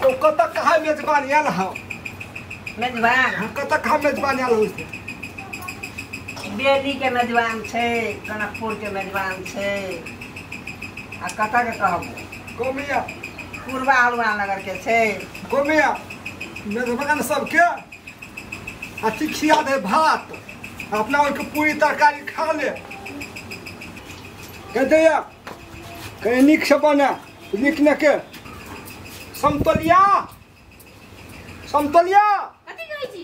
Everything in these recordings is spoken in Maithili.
तो कत कहाँ मेजबान आयल हौ? मेजबान हम कत कहाँ मेजबान आयल हौ? बेली के मेजबान छै, जनकपुर के मेजबान छै, आ कतऽ के कहब? गोमिया पूर्वा हलुआ नगर के छै। गोमिया मेजबान सबके अथी खिया दे भात, अपना ओहिके पूरी तरकारी खा ले। कहते या कहीं नीक से बना नीक ने के समतोलिया समतोलिया कथी कहै छी?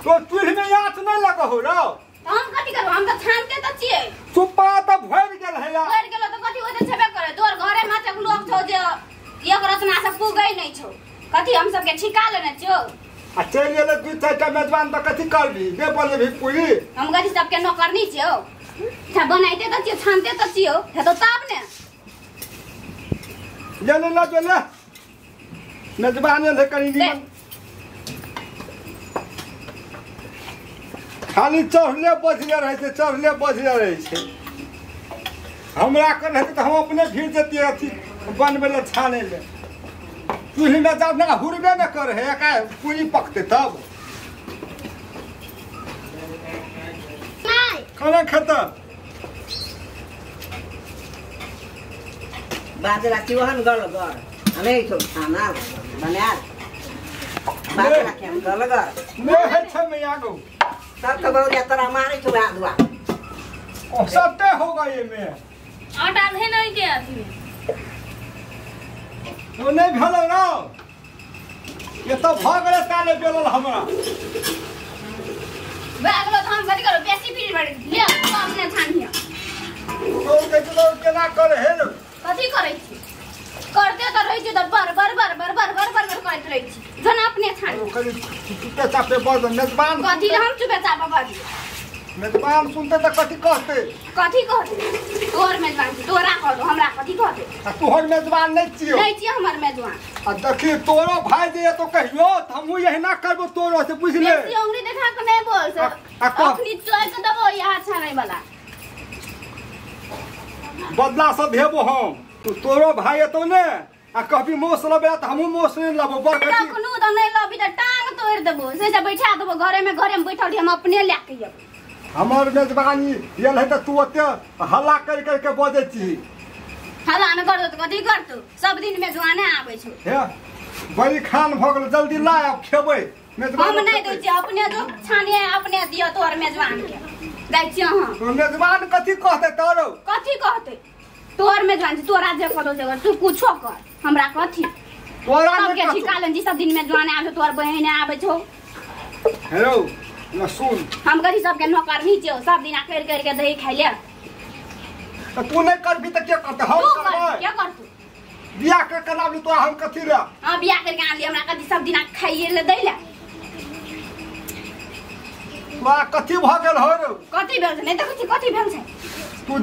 तो चूल्ह में आँच नहीं लगा हो रहो। त हम कथी करब? हम त छानते त छियै। चुप्पा त भरि गेल है यार। भरि गेल त कथी ओते छेबे करे। तोर घरे में एतेक लोग छौ जे एक रचना से पुगै नै छौ। कथी हम सबके छिका लेने छियौ? आ चलि गेलै दू चारिटा मेजबान त कथी करबी? बे बनेबही पूरी? हम कथी सबके नौकरनी छियौ? अच्छा बनाइते त छियौ, छानते त छियौ, हेतौ तब ने। ले ले ले ले मेजबान एल है कनी निमन। खाली चढ़ले बजले रहै छै, चढ़ले बजले रहै छै। हमरा कर रहतै तऽ हम अपने भीड़ जतियै अथी बनबै लए छानै लए। चूल्हिमे जब ना हुरबे नहि करै है, एका पूरी पकतै तब। खाना खेतै? बाजरा केहन गलगर हमे छौ खाना बनायल बाजरा केहन गलगर नहि होइ छै मैया गौ। तब तो बहुरिया तोरा मारै छौ आदुआ। ओ सबटे होगा एमे। आटा धे नहीं के अथी में। ओ नहि भेलौ ना। ये तो भऽ गेलै ताले बेलल हमरा। भए गेलो तऽ हम कथी करब? बेसी पीड़ भरि ले अपने छानिया। ओ कहै छौ केना करे हे लो? कथी करै छी? करते तऽ रहै छी तऽ बर बर बर बर बर बर बर करैत रहै छी। जन अपने छानि। ओ कनि चुपे चापे बज मेजबान। कथी हम चुपे चापे बज? मेजबान सुनते तऽ कथी कहते? कथी कहते? तोहर मेजबान छी, तोरा कहतो, हमरा कथी कहते? आ तोहर मेजबान नहि छियौ। नहि छियौ हमर मेजबान। आ देखी तोरो भाई जे तो कहियो तऽ हमहूँ एहिना करबो तोरो से, बुझले? बेसी उंगली देखा के नहि बोल से। अखनी चोइ के देबो यहाँ छानै वाला। बदला से देबो हम। तू तोरो भाई एतौ ने आ कहबी मोस लबे तऽ हमहूँ मोस नहि लेबो। बड़ कखनो तऽ नहि लबी तऽ टांग तोड़ि देबो। से जे बैठा देबो घरे में, घरे में बैठल हम अपने लए के अयबो। हमर मेजबानी गेल है तऽ तू ओते हल्ला कर कर के बजै छी। हल्ला नहि करतौ तऽ कथी करतौ? सब दिन मेजबाने आबै छौ। हे बड़ी खान भऽ गेल, जल्दी ला आब खेबै। मेजबान हम नहि दै छियै, अपने जो छानिए अपने दियौ तोहर मेजबान के। दै छियै अहाँ। तो मेजबान कथी कहतै तोरो? कथी कहतै? तोहर मेजबान छी, तोरा जे करौ से कर, तू कुछो कर, हमरा कथी? तोरा सबके छिका लेने छी, सब दिन मेजबान आबै छौ, तोहर बहिन आबै छौ। हेलो न सुन, हम कथी सबके नौकरनी छियौ? सब दिन कर कर के दही खाइ ले। तऽ तू नहि करबी तऽ के करतै? हम करबै। के करतौ? बियाह कर के लाबली तोरा हम कथी ले? हां बियाह करके आनली, हमरा कथी सब दिन खाइए ले दै ले? तोरा कथी भऽ गेल हौ रौ? कथी भेल छै? नहि देखै छी कथी भेल छै? तू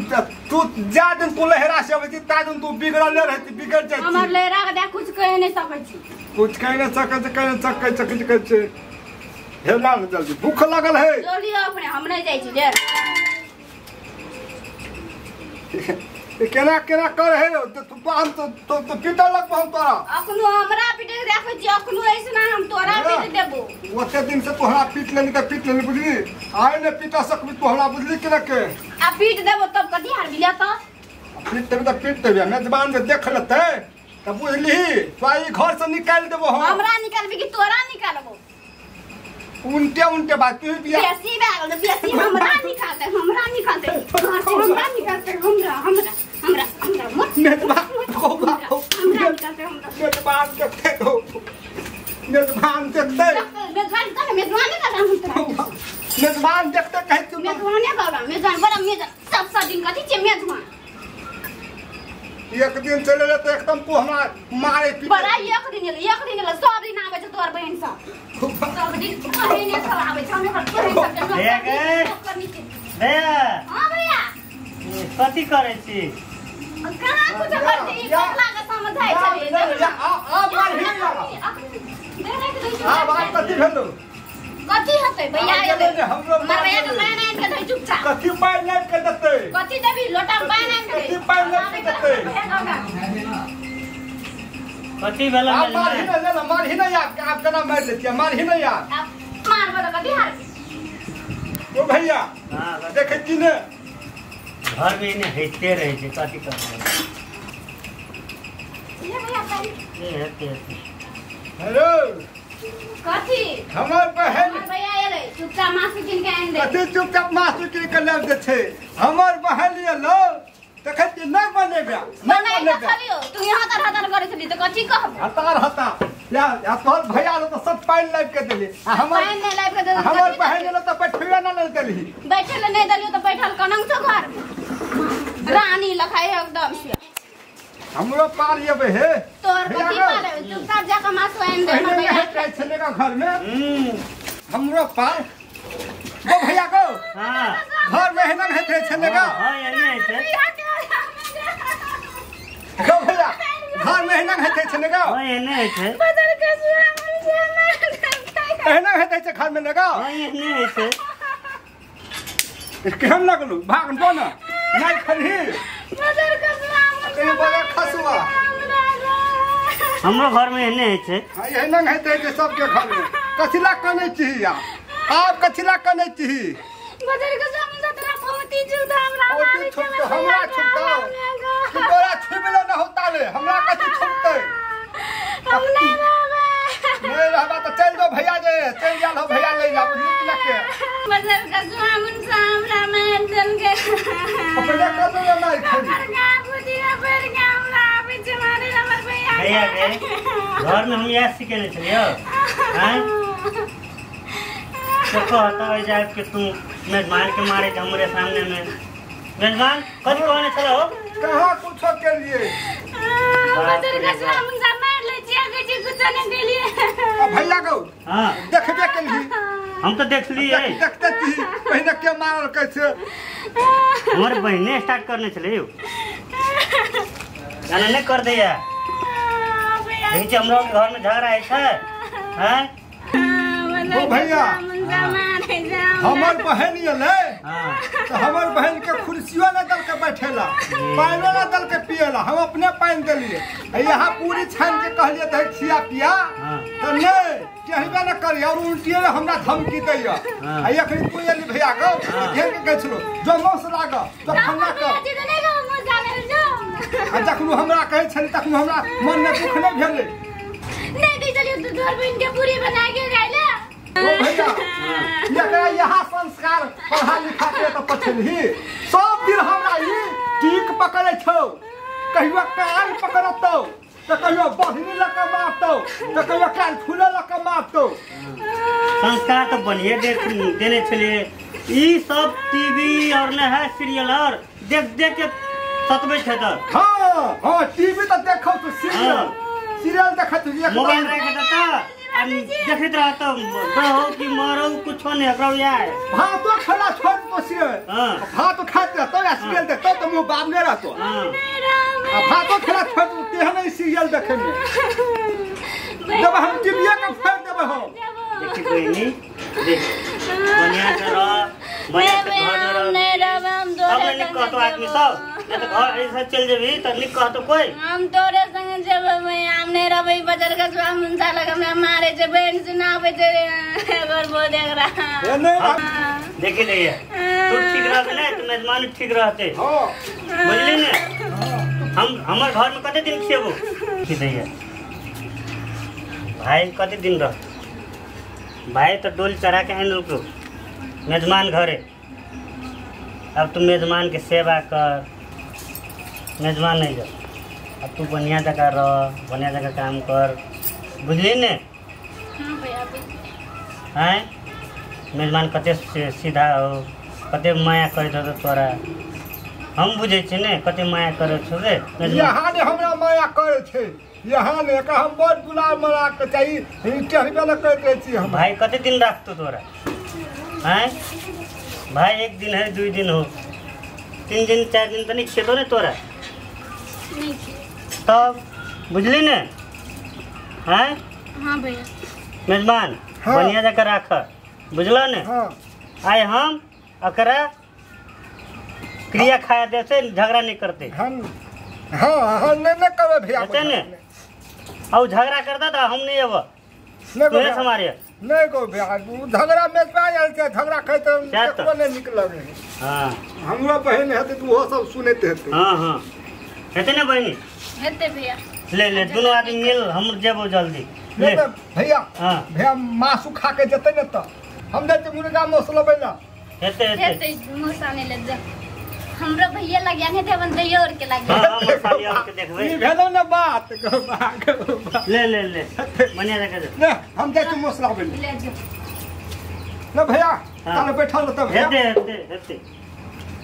तू जा दिन तू लहरा से अबै छी ता दिन तू बिगड़ले रहै छी, बिगड़ जाइ छी। हमर लहरा के देख कुछ कहि नहि सकै छी। कुछ कहि नहि सकै छी, कहि नहि सकै छी, किछु कहै छै। हे ला ने जल्दी, भूख लगल है। जल्दी अपने, हम नहि जाइ छी ले। केना केना कर है रौ? तू हम तो पीटऽ लगबो हम तोरा। अखनो हमरा पीटे के देखै छी, अखनो ऐसना हम तोरा पीट देबो। ओते दिन से तू हमरा पीट लेली तऽ पीट लेली, बुझली? आइ नहि पीटा सकबी तू हमरा, बुझली कि नहि के? आ पीट देबो तब कथी हारबी ले तऽ? पीट देबी तऽ पीट देबी, मेजबान जे देख लेतै तऽ बुझली तो ई घर से निकालि देबो हम। हमरा निकालबी कि तोरा निकालबो? उनटे उनटे बात तू बिया बेसी भए गेल, बेसी हमरा निकालतै, हमरा निकालतै घर से, हमरा निकालतै, हमरा हमरा हमरा हमरा मत मेजबान हमरा निकालतै, हमरा मेजबान देखतै हो, मेजबान देखतै। मेजबान कह, मेजबान निकालतै हम तोरा। मेजबान देखतै कहै तू मेजबाने बाबा, मेजबान बड़ा मेजबान सब सब दिन कथी छियै मेजबान? एक दिन चले ले तऽ एकदम तू हमरा मारे पीटे। बड़ा एक दिन एलै, एक दिन एलै, सब दिन आबै छै तोहर बहिन सब। सब दिन बहिने सब आबै छै, हम एकर बहिन सबके भैया गे। भैया। हां भैया। कथी करै छी? कहाँ कुछ करते, ई बदला के समझाइ छलियै। आ मारही आ बात कथी भेलौ? कथी हेतै भैया? आ गेलै ने हमरो हमर भैया के पानि आनि के दै चुपचाप। कथी पानि लाबि के देतै? देतै। कथी देबी? लोटा में पानि आनि कथी पानि लाबि के देतै? कथी भेलै? आब मारही नै ले, मारही नै आब, आब केना मारि लेतियै, मारही नै आब। मारबो तऽ कथी हार। ओ भैया हां देखै छी ने घर में ने होइते रहै छै, कथी करबै? ये भैया पानि ए हेतै हेतै। हेलो कथी? हमर बहन हमर भैया एलै, चुपचाप मासु कीन के आनि दे। कथी चुपचाप मासु कीन के लाबि दै छै? हमर बहन एलौ देखै छी नहि बनेबै, नहि बनाइ बनेबै। छलियौ तू यहाँ तर हतर करै छली तऽ कथी कहबो? हतार हतार या या तोहर भैया एलौ तऽ सब पानि लाबि के देली आ हमर पानि नहि लाबि के देलौ हमर बहन एलौ तऽ बैठबे नहि देलही। बैठे ले नहि देलियौ तऽ बैठल कनंग छौ घर में रानी लखाइ एकदम से। हमरो पार एबै हे तोहर कथी पार एबै? चुपचाप जाके मासु आनि दे। पहिने नहि होइत रहै छलै घर में। हमरो पार गो भैया गो। हां घर में एहना होइत रहै छलै गा। हां एने होइ छै गो भैया, घर में एहना होइत रहै छलै गा। हां एने होइ छै। एहना होइत रहै छै घर में ने गा। हां एने होइ छै। केहन लगलू? भाग दो ना नहीं खरही खसुआ। हमरो घर में एहने होइ छै। एहना होइत रहै छै सबके घर में। कथिला कनै छी आब? कथिला कनै छी? हमरा छुपतौ तोरा छुबले न होता ले, हमरा कथी छुपतै? हम नहीं रहबै। नहीं रहबा तऽ चलि जो भैया जे चलि गेल हो भैया लै ला नीक लगे। बजर कसुआ मुनसा हमरा मारि देलकै। अपने कतौ ने मारि खेली। भैया के घर में हम इएह सिखेने छलियौ। हैं तो कहता है जाए कि तू मेजबान के मारे हमरे सामने में। मेजबान कथी कहने छलो? कहाँ कुछो के लिए बजर कसुआ मुनसा मारि लै छियै, कहै छी कुछो नहि देलियै। आ भैया गौ हां देखबे केलही? हम तो देखलियै। देखते छी पहिने के मारल कैसे। हमर बहिने स्टार्ट करने छलै यौ। गाना नहीं कर दैया। देखै छी हमरो घर में झगड़ा होइ छै। हैं ओ भैया हमर बहन एलै तऽ हमर बहन के कुर्सियो नहि दल के बैठेला, पानिओ नहि दल के पियला, हम अपने पानि देलियै। यहाँ पूरी छानि के कहलियै तऽ खिया पिया तऽ नहि कहबे नहि करी और उल्टिए हमरा धमकी दैया। आ एखन तू एली भैया गौ घेर के कहै छलो जो मौस लाग जो फल्ला कर। आ जखन हमरा कहै छली तखन हमरा मन मे दुख नहि भेलै। नहि दै छलियै तू तोहर बहिन के पूरी बना के खाइले। ओ भैया एकरा यहाँ संस्कार पढ़ा लिखा के तऽ पछलही। सब दिन हमरा ई टीक पकड़ै छौ, कहियो कान पकड़तौ तऽ कहियो बहिनी लऽ के मारतौ तऽ कहियो कान फूले लऽ के मारतौ। संस्कार तऽ बढ़िए देने छलियै। ई सब टीवी और न है सीरियल और देख देख के सतबै छै तऽ। हाँ हाँ टीवी तऽ देखौ तू सीरियल सीरियल देखैत मोबाइल राखि देतऽ देखैत रहत रहो कि मरो कुछो नहीं एकरा यार। भातो खेला छोड़ तो सीरियल भातो खाइत रहतौ या सीरियल देखतौ तऽ मुँह बाबने रहतौ। आ भातो खेला छोड़ तो तेहन सीरियल देखै में जब हम टीवीए के फोड़ देबै हम। देखी बहिनी देख बढ़िया से रह, बढ़िया से घर में रह। नहीं रहबै हम तब ने निक कहतो आदमी सब, नहीं तो घर ऐसे चल जेबही तऽ निक कहतो कोई। हम तोरे संगे जेबै भैया, हम नहीं रहबै। बजर कसुआ मुनसा लग हमरा मारे छै, बहन सुनाबै छै एकर बहुत एकरा। देखी लइए तू ठीक रहबे ने तऽ मेजबान ठीक रहते। हां बुझली ने? हम हमर घर में कते दिन खिएबो? खिदैया भाई कते दिन रह? भाई तो डोल चढ़ा के आनि देलकौ मेजबान घरे। अब तू मेजबान के सेवा कर, मेजबान नहीं जा। अब तू बढ़िया जगह रह, बढ़िया जगह काम कर, बुझली ने? हैं मेजबान कते सीधा हो, कते माया करैत होतौ तोरा। हम बुझै छी ने कते माया करै छौ रे। यहाँ ने हमरा माया करै छै, यहाँ ने एकरा हम बड़ दुलार मरा के चाही, कहबे न करैत रहै छी हम। भाई कते दिन राखतौ तोरा? हैं भाई एक दिन है, 2 दिन हो, 3 दिन 4 दिन तो नहीं खेतो ने तोरा। तब बुझली ने? हैं हाँ भैया मेजबान हाँ। बढ़िया जगह राख, बुझल ने? हाँ। आइ हम एकरा क्रिया खाया देते झगड़ा नहीं करते। हम हाँ हाँ नहीं नहीं करबै भैया हेतै ने? और झगड़ा करता था हम नहीं अब नहीं हमारे नहीं गो भैया झगड़ा में आयल छै झगड़ा खाइ सएह तऽ तऽ। ककरो नहि नीक लगै है। हाँ हमरो बहिन हेतै तऽ ओहो सब सुनैत हेतै। हाँ हाँ हेतै ने बहिनी? हेतै भैया। ले ले दोनों आदमी मिल हम जेबो जल्दी ले। नहीं तऽ भैया हाँ भैया मासु खा के जेतै ने तऽ हम जाइ छियै मुर्गा मासु लबै लए। हेतै हेतै। हेतै मौसा ने ले जा हमरो भैया लगिया हेतै अपन दैयो और के हाँ लगिया। हाँ मसाली और के देखबै। ई भेलौ ने बात गो बा, गो बा। ले ले ले मनिया रखे दे। ने हम जाइ छियै मासु लाबै लए। ले जा ने भैया हाँ। ताले बैठल रहतै भैया। हेतै हेतै हेतै।